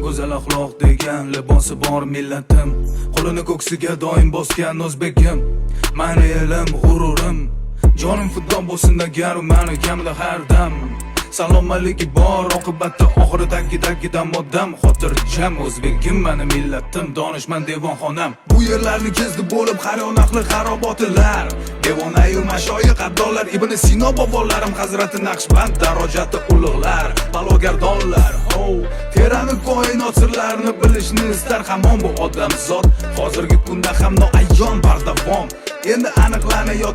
Go'zal axloq degan libosi bor millatim, qo'lini ko'ksiga doim bosgan o'zbekim. Mani elim, g'ururim, jonim fido bo'lsin agar mani kamida har dam. Salomatligi bor, oqibatda oxiri tagi tagidan odam xotirjam. O'zbegim, mani millatim, donishmand devonxonam. Bu yerlarni kezdi bo'lib har yon ahli xarobotilar, devonayu mashoyix, abdollar, Ibn Sino bobolarim, Hazrati Naqshband darojati ulug'lar, balogardonlar. Oh, terani koinot sirlarini bilishni istar hamon bu odamzod. Hozirgi kunda ham noayon bardavom endi aniqlanayotgan.